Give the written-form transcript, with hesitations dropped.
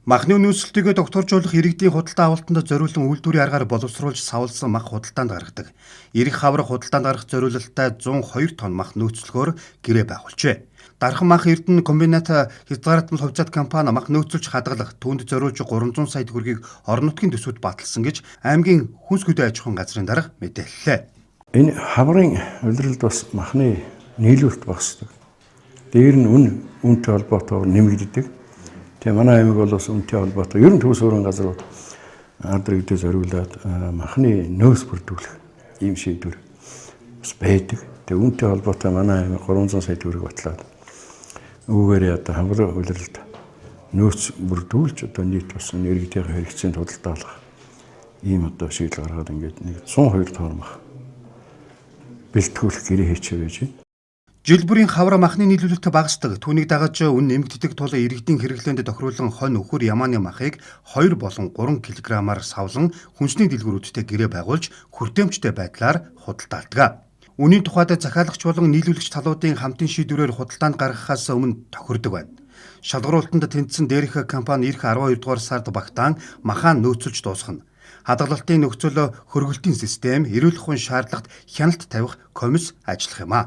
Махны нөөцлөлтийг тогтворжуулах иргэдийн худалдаа авалтанд зориулан үйлдвэрийн аргаар боловсруулж савлсан мах худалдаанд гаргадаг. Ирэх хавар худалдаанд гаргах зориулалттай 102 тонн мах нөөцлөхөөр гэрээ байгуулжээ. Дархан мах Эрдэнэ комбинат хязгаарлалтын хувьцаат компани мах нөөцлөж хадгалах түүнд зориулж 300 сая төгрөгийг орон нутгийн төсөвт баталсан гэж аймгийн хүнс хөдөө аж ахуйн газрын дарга мэдээллээ. Энэ хаврын улиралд бас махны нийлүүлэлт багасдаг. Дээр нь үнэтэй холбоотойгоор нэмэгддэг. Тэгээ манай аймаг бол бас үнэтэй холбоотой. Ер нь төвс өрөн газрууд ард иргэдэд зориулаад махны нөөц бүрдүүлэх ийм шийдвэр бас байдаг. Тэгээ үнэтэй холбоотой манай аймаг 300 сая төгрөг батлаад үүгээрээ одоо хаврын улиралд нөөц бүрдүүлж одоо нийт бас иргэдийн хэрэгцээнд худалдаалах ийм одоо шийдэл гаргаад ингээд нэг 102 тонн мах бэлтгүүлэх гэрээ хийчихээ байж байна. Жил бүрийн хавар махны нийлүүлэлт багасдаг. Түүнийг дагаж үн нэмэгддэг тул иргэдийн хэрэглээнд тохируулан хонь өхөр ямааны махыг 2 болон 3 кг-аар савлан хүнсний дэлгүүрүүдтэй гэрээ байгуулж хүртээмжтэй байдлаар худалдаалдаг. Үнийн тухайд захиалагч болон нийлүүлэгч талуудын хамтын шийдвэрээр худалдаанд гаргахаас өмнө тохирдог байна. Шалгаруултанд тэнцсэн дээрх компани ирэх 12 дугаар сард багтаан махаа нөөцөлж дуусгана. Хадгалалтын нөхцөл, хөргөлтийн систем, эрүүл ахуйн шаардлагат хяналт тавих комисс ажиллах юм а.